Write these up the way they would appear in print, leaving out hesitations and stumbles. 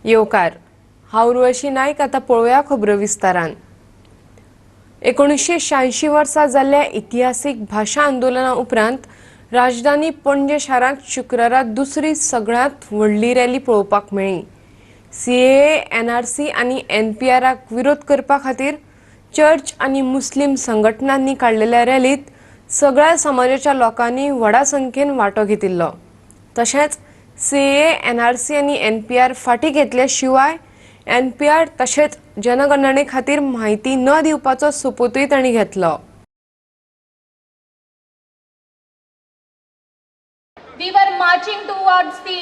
येवकार. हांव उर्वशी नायक. आतां पळोवया खबरो विस्तारान. 1986 वर्सा जाल्ल्या इतिहासीक भाशा आंदोलना उपरांत राजधानी पणजे शारांत शुक्रारा दुसरी सगळ्यांत व्हडली रॅली पळोवपाक मेळ्ळी. सीएए, एनआरसी आनी एनपीआराक विरोध करपा खातीर चर्च आनी मुस्लीम संघटनांनी काडलेल्या रॅलीत सगळ्या समाजाच्या लोकांनी व्हडा संख्येन वांटो घेतिल्लो. तशेंच सीएए, एनआरसी आनी एनपीआर फाटीं घेतल्या शिवाय एनपीआर तशेंच जनगणने खातीर म्हायती न दिवपाचो सोपूतय तांणी घेतलो. We were marching towards the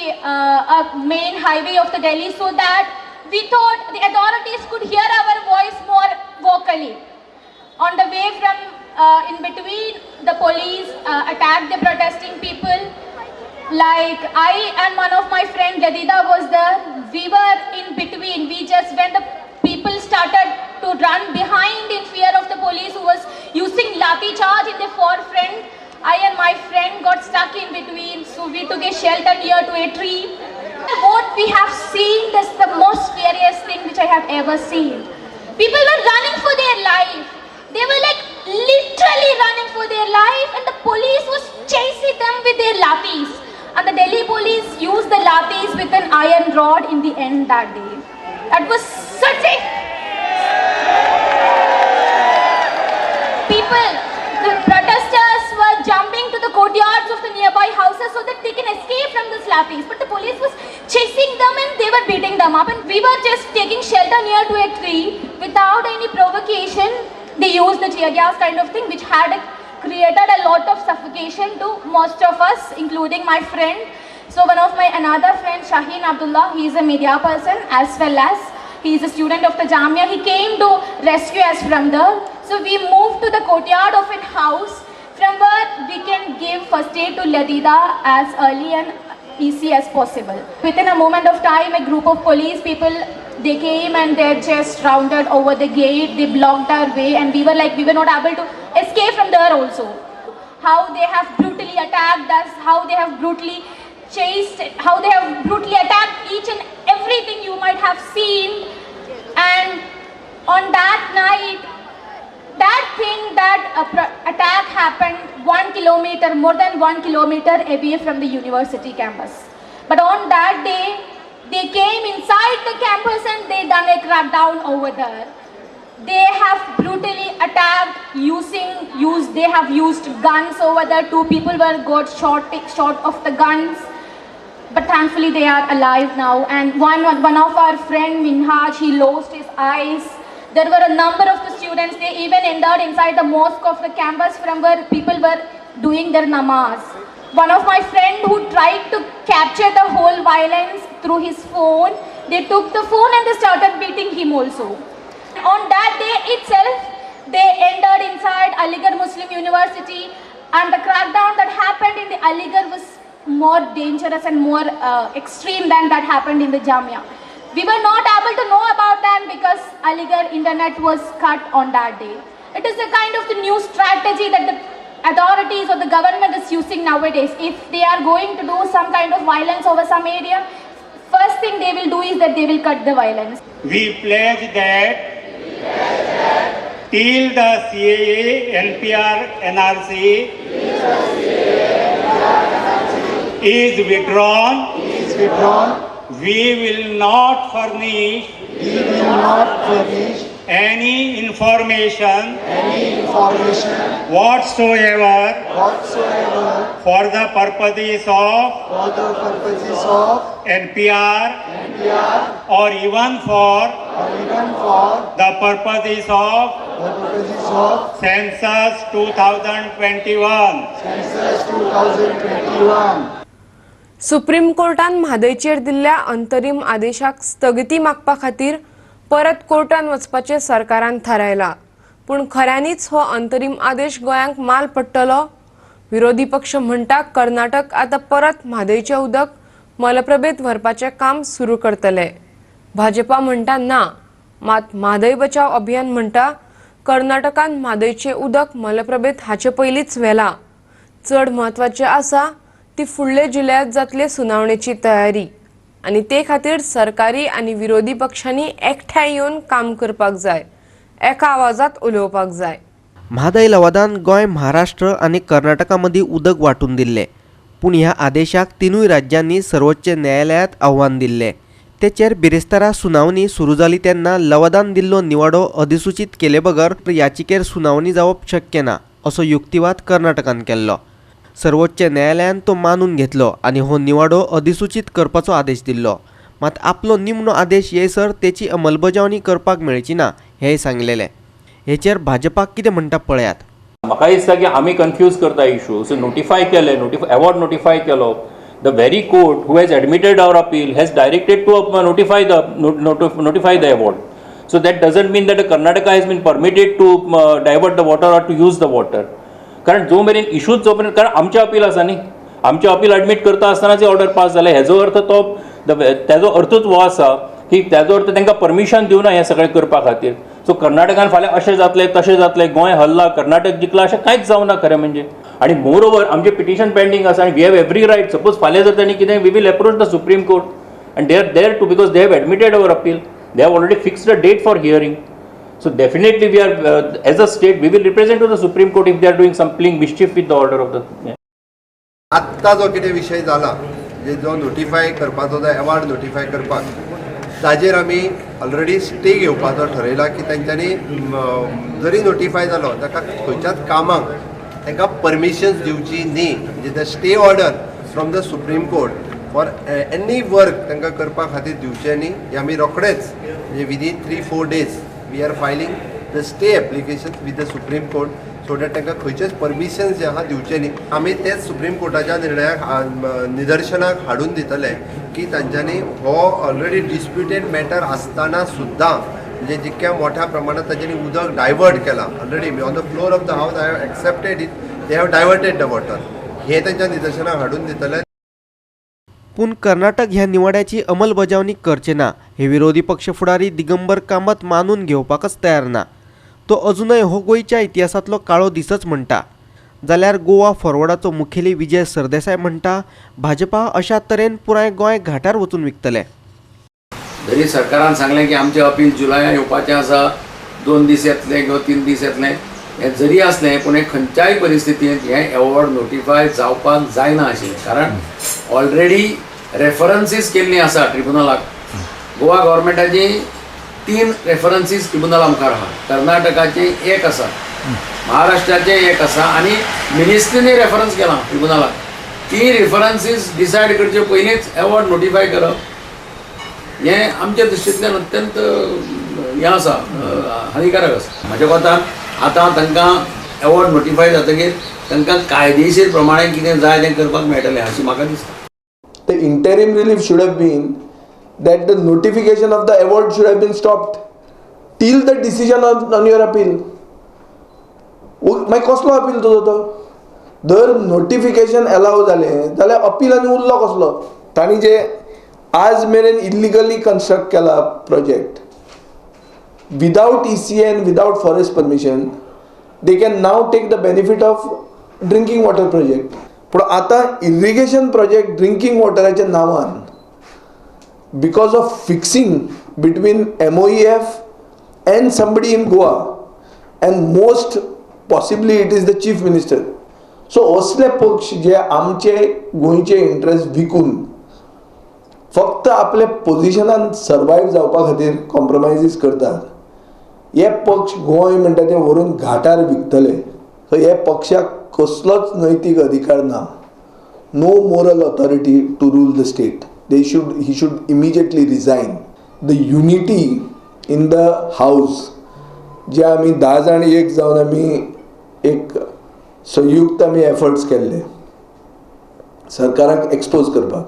main highway of the Delhi so that we thought the authorities could hear our voice more vocally. On the way from in between, the police attacked the protesting people. Like I and one of my friend Ladida was there. We were in between. We just, when the people started to run behind in fear of the police who was using lathi charge in the forefront, I and my friend got stuck in between, so we took a shelter near to a tree. What we have seen is the most scariest thing which I have ever seen. People were running for their life. They were like literally running for their life, and the police was chasing them with their lathis. And the Delhi police used the lathis with an iron rod in the end that day. That was such a... People, the protesters were jumping to the courtyards of the nearby houses so that they can escape from the lathis. But the police was chasing them and they were beating them up. And we were just taking shelter near to a tree without any provocation. They used the tear gas kind of thing, which had created a lot of suffocation to most of us, including my friend. So one of my another friend, Shaheen Abdullah, he is a media person as well as he is a student of the Jamia. He came to rescue us from there. So we moved to the courtyard of a house from where we can give first aid to Ladida as early and easy as possible. Within a moment of time, a group of police people, they came and they just rounded over the gate. They blocked our way and we were like, we were not able to escape from there also. How they have brutally attacked us, how they have brutally chased, how they have brutally attacked each and everything you might have seen. And on that night, that thing, that attack happened 1 kilometer, more than 1 kilometer away from the university campus. But on that day, they came inside the campus and they done a crackdown over there. They have brutally attacked they have used guns over there. 2 people were got shot of the guns. But thankfully they are alive now. And one of our friend Minhaj, he lost his eyes. There were a number of the students, they even entered inside the mosque of the campus from where people were doing their namaz. One of my friend who tried to capture the whole violence through his phone, they took the phone and they started beating him also. On that day itself, they entered inside Aligarh Muslim University, and the crackdown that happened in the Aligarh was more dangerous and more extreme than that happened in the Jamia. We were not able to know about that because Aligarh internet was cut on that day. It is a kind of the new strategy that the authorities or the government is using nowadays. If they are going to do some kind of violence over some area, first thing they will do is that they will cut the violence. We pledge that till the CAA, NPR, NRC is withdrawn, we will not furnish any information whatsoever for the purposes of NPR or even for the purposes of Census 2021. Supreme कोर्टान म्हादयचेर दिल्ल्या अंतरीम आदेशाक स्थगिती मागपा खातीर परत कोर्टान वचपाचें सरकारान थारायलां. पूण खऱ्यांनीच हो अंतरीम आदेश गोंयांक माल पडटलो? विरोधी पक्ष म्हणटा कर्नाटक आतां परत म्हादयचें उदक मलप्रभेत व्हरपाचें काम सुरू करतले. भाजपा म्हणटा ना, मात म्हादय बचाव अभियान म्हणटा कर्नाटकान म्हादयचें उदक मलप्रभेत हाचे पयलींच व्हेलां. चड म्हत्वाचें आसा ती फुडले जुलयात जातले सुनावणेची तयारी. आनी ते खातीर सरकारी आनी विरोधी पक्षांनी एकठांय येवन काम करपाक जाय, एका आवाजात उलोवपाक जाय. म्हादय लवादान गोंय, महाराष्ट्र आनी कर्नाटका मदीं उदक वांटून दिल्लें, पूण ह्या आदेशाक तिनूय राज्यांनी सर्वोच्च न्यायालयांत आव्हान दिल्लें. तेचेर बिरेस्तारा सुनावणी सुरू जाली तेन्ना लवादान दिल्लो निवाडो अधिसूचीत केले बगर याचिकेर सुनावणी जावप शक्य ना असो युक्तिवाद कर्नाटकान केल्लो. सर्वोच्च न्यायालयान तो मानून घेतलो आनी हो निवाडो अधिसूचीत करपाचो आदेश दिल्लो. मात आपलो निमणो आदेश येयसर तेची अंमलबजावणी करपाक मेळची ना हेंय सांगलेलें. हेचेर भाजपाक कितें म्हणटा पळयात. म्हाका दिसता की आमी कन्फ्यूज करता इशू. सो नोटिफाय केलें, नोटिफाय एवॉर्ड नोटिफाय केलो. The very court who has admitted our appeal has directed to notify the award. So that doesn't mean that Karnataka has been permitted to divert the water or to use the water. कारण जो मेरेन इशूच जो मेरेन, कारण आमचें appeal आसा न्ही, आमचें अपील एडमीट करता आसतना जी ऑर्डर पास जाल्या, हेजो अर्थ तो तेजो अर्थूच हो आसा की तेजो अर्थ तांकां परमिशन दिवना हें सगळें करपा खातीर. सो कर्नाटकान फाल्यां अशें जातलें, तशें जातलें, गोंय हल्ला, कर्नाटक जिखला, अशें कांयच जावना खरें म्हणजे. आनी मोर ओवर आमचें पिटिशन पेंडींग आसा आनी we have every right. Suppose फाल्यां जर तांणी कितें, we will approach the Supreme Court and they are there too, because they have admitted our appeal. They have already fixed a date for hearing. So definitely we are, as a state, we will represent to the Supreme Court if they are doing some playing mischief with the order of the. Yeah. आत्तां जो कितें विशय जाला, म्हणजे जो notify करपाचो, जो award notify करपाक, ताजेर आमी ऑलरेडी स्टे घेवपाचो ठरयला की तेंच्यांनी जरी नोटिफाय जालो, ताका खंयच्याच कामाक तांकां परमिशन्स दिवची न्ही. म्हणजे the stay order from the Supreme Court for any work तांकां करपा खातीर दिवचें न्ही. हें आमी रोखडेच, म्हणजे within 3-4 days we are filing the stay application with the Supreme Court, so that तांकां खंयचेच परमिशन्स जे आहा दिवचे न्ही. आमी तेच सुप्रीम कोर्टाच्या निर्णयाक निदर्शनाक हाडून दितले की तांच्यांनी हो ऑलरेडी डिस्प्युटेड मॅटर आसतना सुद्दां, म्हणजे जितक्या मोठ्या प्रमाणात तांच्यांनी उदक डायवर्ट केलां, already on the floor of the house I have accepted it, they have diverted the water, हे तांच्या निदर्शनाक हाडून दितले. पूण कर्नाटक ह्या निवाड्याची अंमलबजावणी करचे ना हे विरोधी पक्ष फुडारी दिगंबर कामत मानून घेवपाकच तयार ना. तो अजूनय हो गोंयच्या इतिहासांतलो काळो दिसच म्हणटा. जाल्यार गोवा फॉरवर्डाचो मुखेली विजय सरदेसाय म्हणटा, भाजपा अशा तरेन पुराय गोंय घाटार वचून विकतले. जरी सरकारान सांगलें की आमचें अपील जुलयान येवपाचें आसा, 2 दीस येतले किंवा 3 दीस येतले, हें जरी आसलें, पूण हें खंयच्याय परिस्थितींत हें एवॉर्ड नोटिफाय जावपाक जायना आशिल्लें, कारण ऑलरेडी रेफरन्सीस केल्लीं आसा ट्रिब्युनलाक. गोवा गव्हर्मेंटाची तीन रेफरन्सीस ट्रिब्युनला मुखार आहा, कर्नाटकाचें एक आसा, महाराष्ट्राचें एक आसा आनी मिनिस्ट्रीनी रेफरन्स केलां ट्रिब्युनलाक. ती रेफरन्सीस डिसायड करचे पयलींच एवॉर्ड नोटिफाय करप हें आमच्या दृश्टींतल्यान अत्यंत हें आसा, हानिकारक आसा. म्हाज्या कोतान आतां तांकां एवॉर्ड नोटिफाय जातकीर तांकां कायदेशीर प्रमाणे कितें जाय तें करपाक मेळटलें अशें म्हाका दिसता. The interim relief should have been that the notification of the award should have been stopped till the decision on your appeal. मागीर कसलो अपील तुजो तो? जर नोटिफिकेशन एलाव जालें जाल्यार अपील आनी उरलो कसलो? तांणी जे आज मेरेन इल्लिगली कन्स्ट्रक्ट केला project without EC and without forest permission, they can now take the benefit of drinking water project. पूण आतां इरिगेशन प्रोजेक्ट ड्रिंकींग वॉटराच्या नांवान, because of fixing between MOEF and somebody in Goa, and most possibly it is the chief minister. So असले पक्ष जे आमचे गोंयचे interest विकून फक्त आपले पोजिशनान सर्वायव जावपा खातीर कॉम्प्रोमायजीस करतात, हे पक्ष गोंय म्हणटा ते व्हरून घाटार विकतले. सो हे पक्षाक कसलोच नैतीक अधिकार ना, no moral authority to rule the state. They should he should immediately resign. The unity in the house, जे आमी 10 जाण एक जावन आमी एक संयुक्त आमी एफर्ट्स केल्ले सरकाराक एक्सपोज करपाक,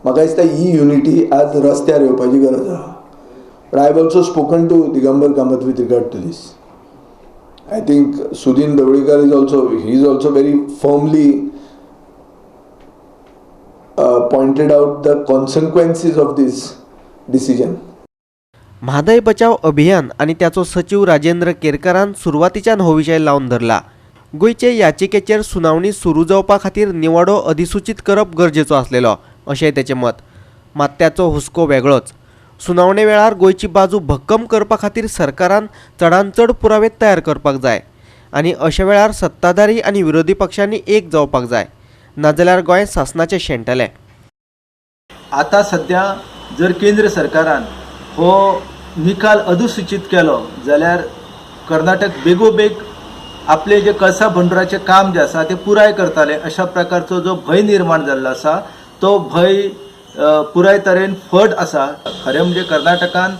म्हाका दिसता ही युनिटी आज रस्त्यार येवपाची गरज आहा. But I have also spoken to Digambar Kamat with regard to this. I think Sudin Dhavalikar is also, he is also very firmly pointed out the consequences of this decision. Mhadei बचाव अभियान आनी त्याचो सचीव राजेंद्र केरकारान सुरवातीच्यान हो विशय लावन धरला. गोंयचे याचिकेचेर सुनावणी सुरू जावपा खातीर निवाडो अधिसूचीत करप गरजेचो आसलेलो अशेंय तेचें मत. मात त्याचो हुस्को वेगळोच. सुनावणे वेळार गोंयची बाजू भक्कम करपा खातीर सरकारान चडान चड पुरावे तयार करपाक जाय आनी अशा वेळार सत्ताधारी आनी विरोधी पक्षांनी एक जावपाक जाय, नाजाल्यार गोंय सासणाचें शेणटलें. आतां सद्या जर केंद्र सरकारान हो निकाल अधिसूचीत केलो जाल्यार कर्नाटक बेगोबेग आपले जे कळसा भंडुराचें काम जें आसा तें पुराय करताले अशा प्रकारचो जो भंय निर्माण जाल्लो आसा तो भंय पुराय तरेन फट आसा. खरें म्हणजे कर्नाटकान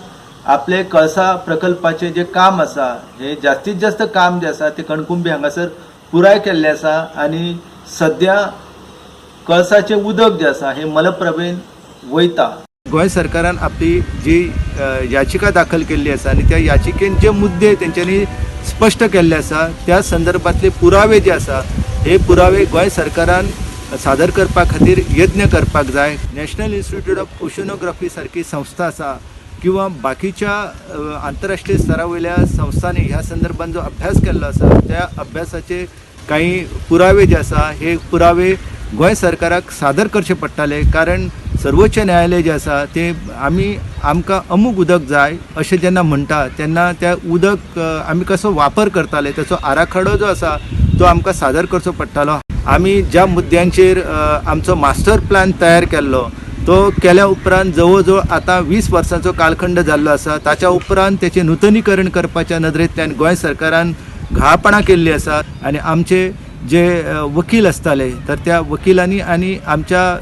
आपले कळसा प्रकल्पाचें जें काम आसा हें जास्तीत जास्त काम जें आसा तें कणकुंबी हांगासर पुराय केल्लें आसा आनी सद्या कळसाचें उदक जें आसा हें मलप्रभेन वयता. गोंय सरकारान आपली जी याचिका दाखल केल्ली आसा आनी त्या याचिकेन जे मुद्दे तेंच्यांनी स्पश्ट केल्ले आसा त्या संदर्भातले पुरावे जे आसा हे पुरावे गोंय सरकारान सादर करपा खातीर यत्न करपाक जाय. नॅशनल इन्स्टिट्यूट ऑफ ओशनोग्राफी सारकी संस्था आसा किंवा बाकीच्या आंतरराष्ट्रीय स्तरा वयल्या संस्थांनी ह्या संदर्भात जो अभ्यास केल्लो आसा त्या अभ्यासाचे काही पुरावे जे आसा हे पुरावे गोंय सरकाराक सादर करचे पडटाले, कारण सर्वोच्च न्यायालय जे आसा ते आमी आमकां अमूक उदक जाय अशें जेन्ना म्हणटा तेन्ना त्या उदक आमी कसो वापर करताले ताचो आराखडो जो आसा तो आमकां सादर करचो पडटालो. आमी ज्या मुद्द्यांचेर आमचो मास्टर प्लॅन तयार केल्लो तो केल्या उपरांत जवळ जवळ आतां 20 वर्सांचो कालखंड जाल्लो आसा. ताच्या उपरांत तेचें नुतनीकरण करपाच्या नदरेंतल्यान गोंय सरकारान घाळपणां केल्लीं आसा आनी आमचे जे वकील आसताले तर त्या वकिलांनी आनी आमच्या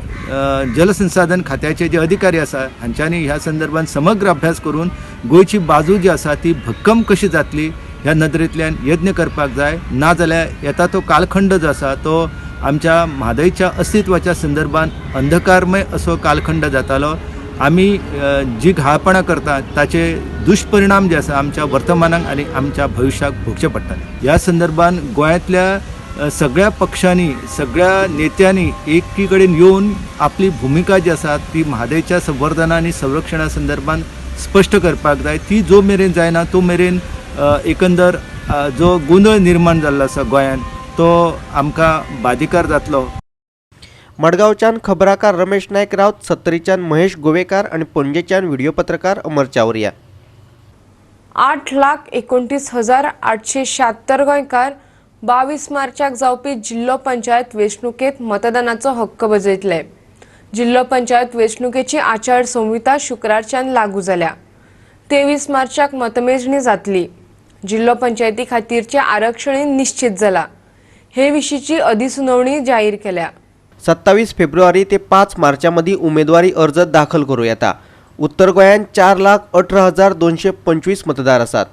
जलसंसाधन खात्याचे जे अधिकारी आसा हांच्यांनी ह्या संदर्भात समग्र अभ्यास करून गोंयची बाजू जी आसा ती भक्कम कशी जातली ह्या नदरेंतल्यान यत्न करपाक जाय. नाजाल्यार येता तो कालखंड जो आसा तो आमच्या म्हादयच्या अस्तित्वाच्या संदर्भात अंधकारमय असो कालखंड जातालो. आमी जी घाळपणां करतात ताचे दुश्परिणाम जे आसा आमच्या वर्तमानाक आनी आमच्या भविश्याक भोगचे पडटाले. ह्या संदर्भात गोंयांतल्या सगळ्या पक्षांनी सगळ्या नेत्यांनी एकी कडेन येवन आपली भुमिका जी आसा ती म्हादयच्या संवर्धना आनी संरक्षणा संदर्भात स्पश्ट करपाक जाय. ती जो मेरेन जायना तो मेरेन एकंदर जो गोंदळ निर्माण जाल्लो आसा गोंयांत तो आमकां बादिकार जातलो. मडगांवच्यान खबराकार रमेश नायक रावत, सत्तरीच्यान महेश गोवेकार आनी पणजेच्यान व्हिडिओ पत्रकार अमर चावरिया. 8,29,876 गोंयकार 22 मार्चाक जावपी जिल्लो पंचायत वेंचणुकेत मतदानाचो हक्क बजयतले. जिल्लो पंचायत वेंचणुकेची आचार संहिता शुक्रारच्यान लागू जाल्या. 23 मार्चाक मतमेजणी जातली. जिल्लो पंचायती खातीरचें आरक्षणय निश्चित जाला. हे विशींची अधिसुनावणी जाहीर केल्या. 27 फेब्रुवारी ते 5 मार्चा मदीं उमेदवारी अर्ज दाखल करूं येता. उत्तर गोंयांत 4,18,225 मतदार आसात,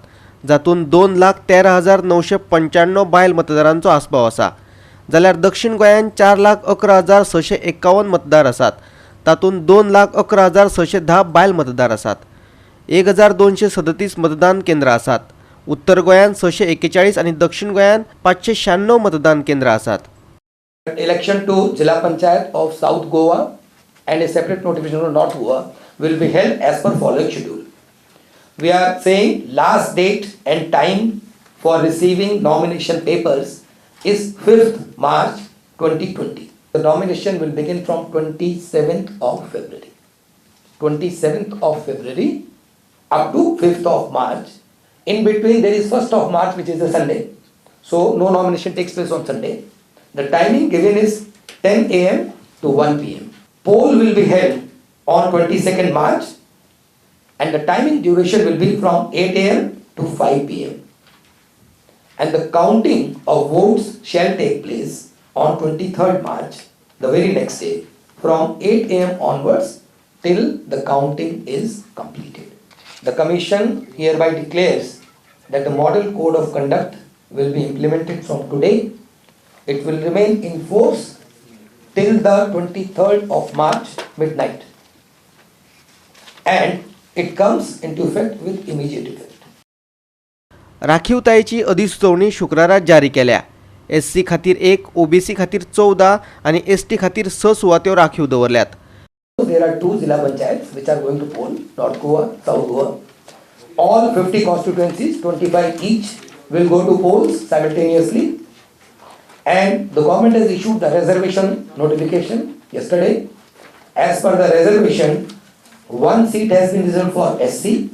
जातूंत 2,13,995 बायल मतदारांचो आस्पाव आसा. जाल्यार दक्षिण गोंयांत 4,11,651 मतदार आसात, तातूंत 2,11,610 बायल मतदार आसात. 1,237 मतदान केंद्रां आसात. उत्तर गोंयांत 641 आनी दक्षिण गोंयांत 596 मतदान केंद्रां आसात. Election to Zilla Panchayat of South Goa and a separate notification to North Goa will be held as per following schedule. We are saying last date and time for receiving nomination papers is 5th March 2020. The nomination will begin from 27th of February. 27th of February up to 5th of March. In between there is 1st of March, which is a Sunday. So no nomination takes place on Sunday. The timing given is 10 a.m. to 1 p.m. Poll will be held on 22nd March and the timing duration will be from 8 a.m. to 5 p.m. And the counting of votes shall take place on 23rd March, the very next day, from 8 a.m. onwards till the counting is completed. The Commission hereby declares that the model code of conduct will be implemented from today. It will remain in force till the 23rd of March midnight, and it comes into effect with immediate effect. राखीवतायेची अधिसुचोवणी शुक्रारा जारी केल्या. SC खातीर 1, OBC खातीर 14 आनी ST खातीर 6 सुवात्यो राखीव दवरल्यात. There are 2 Zilla Panchayats which are going to poll, North Goa, South Goa. All 50 constituencies, 25 each, will go to polls simultaneously. And the government has issued the reservation notification yesterday, As per the reservation, 1 seat has been reserved for SC,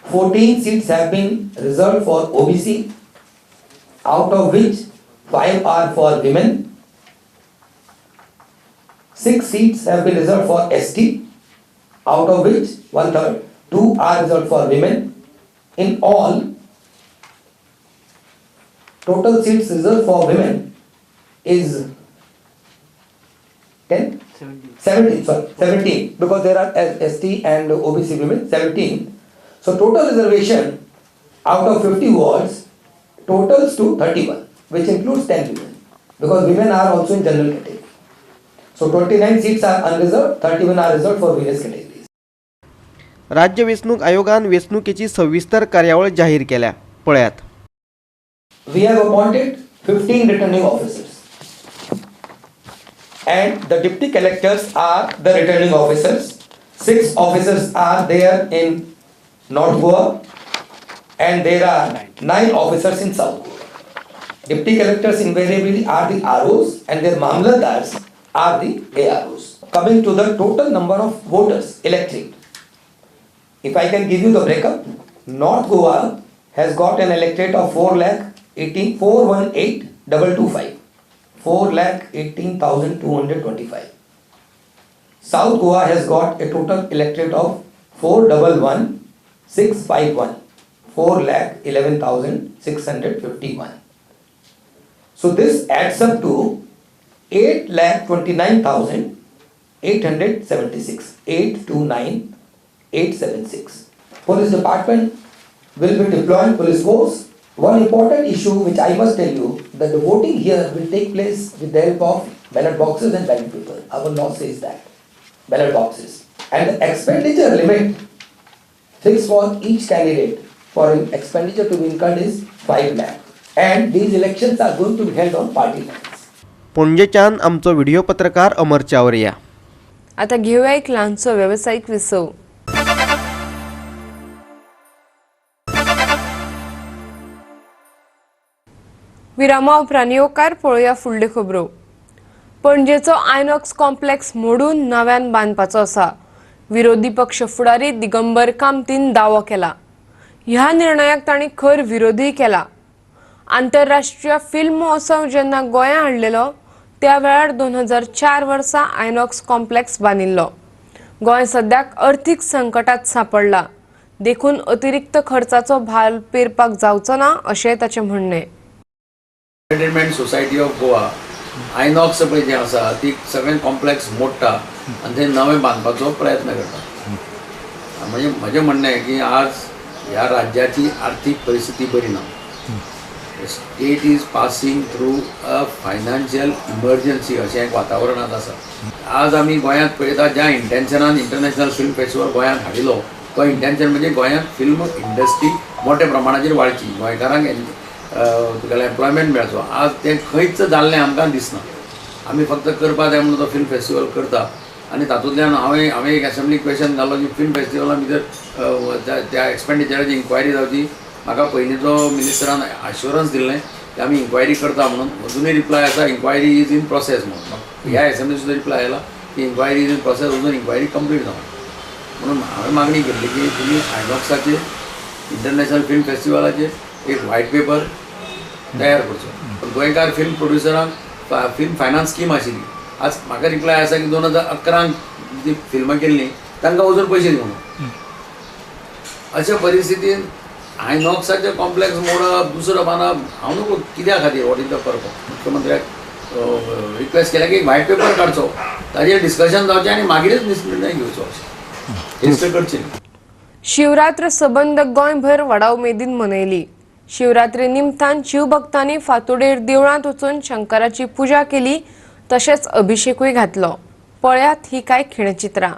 14 seats have been reserved for OBC, out of which 5 are for women, 6 seats have been reserved for ST, out of which 1/3, 2 are reserved for women. In all, total seats reserved for women is 10? 17, sorry, 17, because there are ST and OBC women, 17. So total reservation out of 50 wards totals to 31, which includes 10 women, because women are also in general category. So 29 seats are unreserved, 31 are reserved for various categories. राज्य वेंचणूक आयोगान वेंचणुकेची सविस्तर कार्यावळ जाहीर केल्या. पळयात. We have appointed 15 returning officers and the deputy collectors are the returning officers. 6 officers are there in North Goa and there are 9 officers in South Goa. Deputy collectors invariably are the ROs and their mamlatdars are the AROs. Coming to the total number of voters elected, if I can give you the breakup, North Goa has got an electorate of 4,18,225, 4,18,225. South Goa has got a total electorate of 4,11,651, 4,11,651. So this adds up to 8,29,876, 829,876. Police department will be deploying police force. One important issue which I must tell you, that the voting here will take place with the help of ballot boxes and ballot paper. Our law says that. Ballot boxes. And the expenditure limit fixed for each candidate for an expenditure to be incurred is 5 lakh. And these elections are going to be held on party lines. पणजेच्यान आमचो video पत्रकार अमर चावरिया. आता घेऊया एक ल्हानसो वेवसायीक विसव. विरामा उपरांत येवकार पळोवया फुडल्यो खबरो. पणजेचो आयनॉक्स कॉम्प्लेक्स मोडून नव्यान बांदपाचो आसा. विरोधी पक्ष फुडारी दिगंबर कामतीन दावो केला. ह्या निर्णयाक तांणी खर विरोधूय केला. आंतरराष्ट्रीय फिल्म महोत्सव जेन्ना गोंया हाडलेलो त्या वेळार 2004 वर्सा आयनॉक्स कॉम्प्लेक्स बांदिल्लो. गोंय सद्याक अर्थीक संकटात सांपडला देखून अतिरिक्त खर्चाचो भार पेरपाक जावचो ना अशें ताचें म्हणणें. Entertainment society of Goa INOX पळय जें आसा ती सगळें कॉम्प्लेक्स मोडटा आनी थंय नवें बांदपाचो प्रयत्न करता. म्हणजे म्हजें म्हणणें की आज ह्या राज्याची आर्थीक परिस्थिती बरी ना. State is passing through a financial emergency अशें एक वातावरणांत आसा. आज आमी गोंयांत पळयता ज्या इंटेन्शनान इंटरनॅशनल फिल्म फेस्टिवल गोंयांत हाडिल्लो तो इंटेन्शन म्हणजे गोंयांत फिल्म इंडस्ट्री मोठ्या प्रमाणाचेर वाडची, गोंयकारांक तुगेलें एम्प्लॉयमेंट मेळचो. आज तें खंयच जाल्लें आमकां दिसना. आमी फक्त करपा जाय म्हणून तो फिल्म फेस्टिवल करता आनी तातूंतल्यान हांवें एक एसेंब्ली क्वेशन घालो की फिल्म फेस्टिवला भितर त्या एक्सपेंडिचराची इन्क्वायरी जावची. म्हाका पयलींचो मिनिस्टरान अश्युरन्स दिल्लें की आमी इन्क्वायरी करता म्हणून. अजुनूय रिप्लाय आसा इन्क्वायरी is in process म्हणून. ह्या एसेंब्ली सुद्दां रिप्लाय आयला की इन्क्वायरी is in process, अजून इन्क्वायरी कंप्लीट जावं म्हणून हांवें मागणी केल्ली की तुमी आयनॉक्साचेर इंटरनॅशनल फिल्म फेस्टिवलाचेर एक व्हायट पेपर तयार करचो. पण गोंयकार फिल्म प्रोड्युसरांक फिल्म फायनान्स स्कीम आशिल्ली. आज म्हाका रिप्लाय आसा की 2011 जी फिल्मां केल्लीं तांकां अजून पयशे दिवंक ना. अशा परिस्थितीन आयनॉक्साचें कॉम्प्लेक्स मोडप, दुसरो बांदप, हांव न्हू कित्या खातीर, what is the purpose. मुख्यमंत्र्याक रिक्वेस्ट केल्या की एक व्हायट पेपर काडचो, ताजेर डिस्कशन जावचें आनी मागीरच निर्णय घेवचो अशें हेच करचें. शिवरात्र सबंद गोंयभर व्हडा उमेदीन मनयली. शिवरात्री निमतान शिवभक्तांनी फातोडेर देवळांत वचून शंकराची पुजा केली तशेंच अभिषेकूय घातलो. पळयात ही काय खिणचित्रां.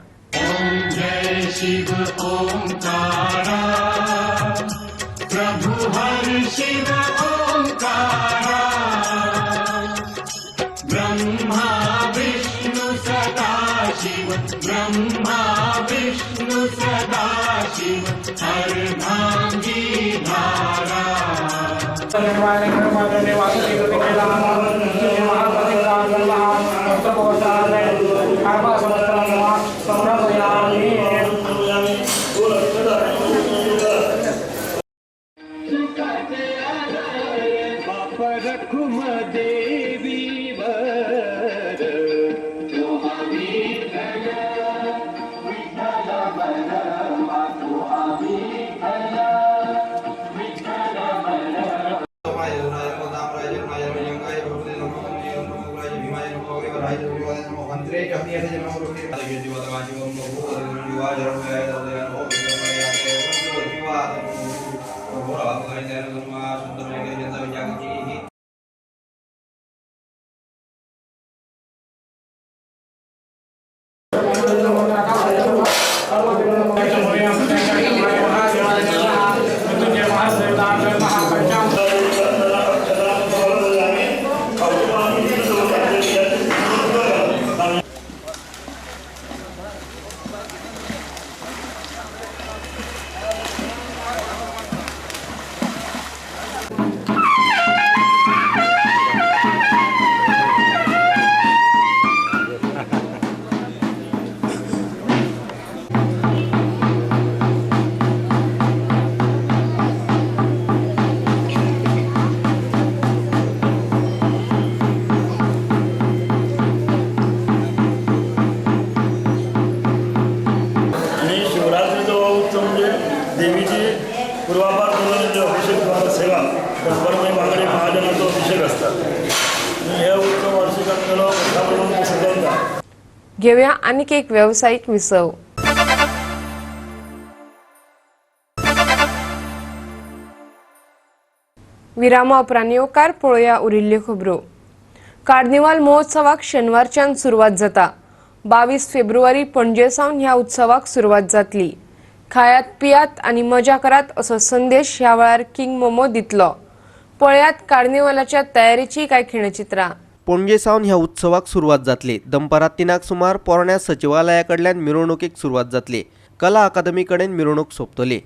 घेऊया आणखी एक व्यावसायिक विसव. विरामा उपरांत येवकार पळोवया उरिल्ल्यो खबरो. कार्निवाल महोत्सवाक शेनवारच्यान सुरवात जाता. 22 फेब्रुवारी पणजे सावन ह्या उत्सवाक सुरवात जातली. खायात पियात आनी मजा करात असो संदेश ह्या वेळार किंग मोमो दितलो. पळयात कार्निवालाच्या तयारीची कांय खिणचित्रां. पणजे सावन ह्या उत्सवाक सुरवात जातली. दनपारां 3 सुमार पोरण्या सचिवालया कडल्यान मिरवणुकीक सुरवात जातली. कला अकादमी कडेन मिरवणूक सोंपतली.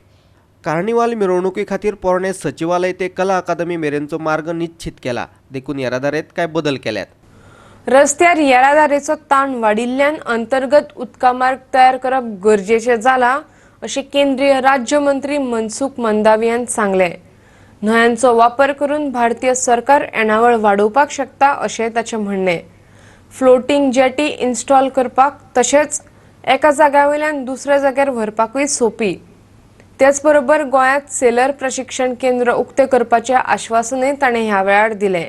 कार्निवाल मिरवणुकी खातीर पोरणे सचिवालय ते कला अकादमी मेरेनचो मार्ग निश्चित केला, देखून येरादारीत काय बदल केल्यात. रस्त्यार येरादारीचो ताण वाडिल्ल्यान अंतर्गत उदका मार्ग तयार करप गरजेचें जालां अशें केंद्रीय राज्यमंत्री मनसुख मंदावियान सांगलें. न्हंयांचो वापर करून भारतीय सरकार येणावळ वाडोवपाक शकता अशें ताचें म्हणणें. फ्लोटींग जेटी इन्स्टॉल करपाक तशेंच एका जाग्या वयल्यान दुसऱ्या जाग्यार व्हरपाकूय सोंपी. तेच बरोबर गोंयांत सेलर प्रशिक्षण केंद्र उक्तें करपाचें आश्वासनय ताणें ह्या वेळार दिलें.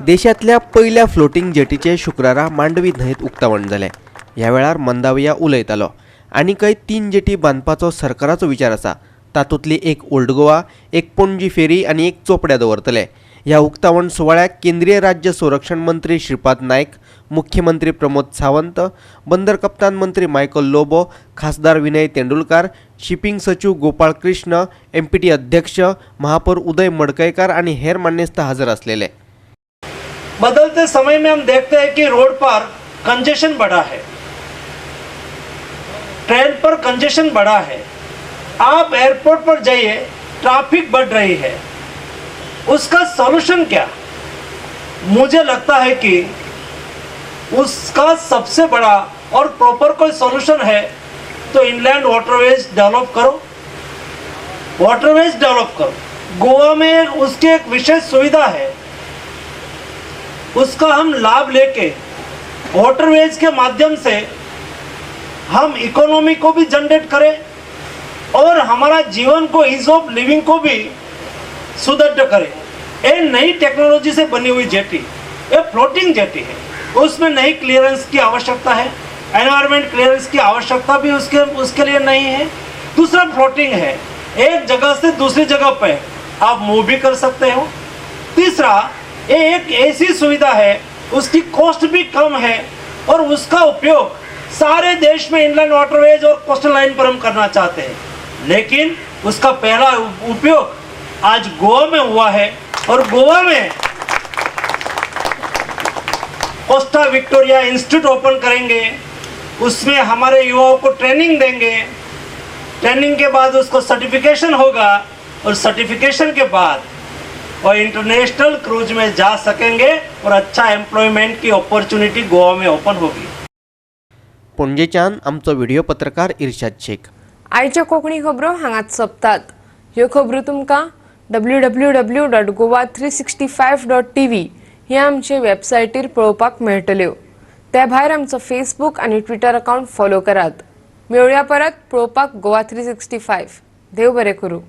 देशांतल्या पयल्या फ्लोटींग जेटीचें शुक्रारा मांडवी न्हंयेत उक्तावण जालें. ह्या वेळार मंदाविया उलयतालो. आनीकय 3 जेटी बांदपाचो सरकाराचो विचार आसा. तातूंतली एक ओल्ड गोवा, एक पणजी फेरी आनी एक चोपड्या दवरतले. ह्या उक्तावण सुवाळ्याक केंद्रीय राज्य संरक्षण मंत्री श्रीपाद नायक, मुख्यमंत्री प्रमोद सावंत, बंदर कप्तान मंत्री मायकल लोबो, खासदार विनय तेंडुलकार, शिपिंग सचिव गोपाळ कृष्ण, एमपीटी अध्यक्ष महापौर उदय मडकयकार आनी हेर मान्यस्त हजर आसलेले. बदलते समय में हम देखते हैं कि रोड पर कंजेशन बढ़ा है, ट्रेन पर कंजेशन बढ़ा है, आप एयरपोर्ट पर जाइए ट्रैफिक बढ़ रही है, उसका सॉल्यूशन क्या? मुझे लगता है कि उसका सबसे बड़ा और प्रॉपर कोई सॉल्यूशन है तो इनलैंड वाटरवेज डेवलप करो, वाटरवेज डेवलप करो। गोवा में उसकी एक विशेष सुविधा है, उसका हम लाभ लेके वाटरवेज के माध्यम से हम इकोनॉमी को भी जनरेट करें और हमारा जीवन को, ईज ऑफ लिविंग को भी सुदृढ़ करें। ये नई टेक्नोलॉजी से बनी हुई जेटी, ये फ्लोटिंग जेटी है, उसमें नई क्लियरेंस की आवश्यकता है, एनवायरमेंट क्लियरेंस की आवश्यकता भी उसके लिए नहीं है। दूसरा फ्लोटिंग है, एक जगह से दूसरी जगह पे आप मूव भी कर सकते हो। तीसरा, ये एक ऐसी सुविधा है, उसकी कॉस्ट भी कम है और उसका उपयोग सारे देश में इनलैंड वाटरवेज और कोस्टल लाइन पर हम करना चाहते हैं। लेकिन उसका पहला उपयोग आज गोवा में हुआ है और गोवा में कोस्टा विक्टोरिया इंस्टीट्यूट ओपन करेंगे, उसमें हमारे युवाओं को ट्रेनिंग देंगे, ट्रेनिंग के बाद उसको सर्टिफिकेशन होगा और सर्टिफिकेशन के बाद और इंटरनेशनल क्रूज में जा सकेंगे और अच्छा एम्प्लॉयमेंट की अपॉर्चुनिटी गोवा में ओपन होगी। पणजेच्यान आमचो व्हिडिओ पत्रकार इर्शाद शेख. आयच्या कोंकणी खबरो हांगाच सोंपतात. ह्यो खबरो तुमकां www.goa365.tv ह्या आमचे वेबसायटीर पळोवपाक मेळटल्यो. ते भायर आमचो फेसबूक आनी ट्विटर अकावंट फॉलो करात. मेळुया परत पळोवपाक गोवा 365. देव बरें करूं.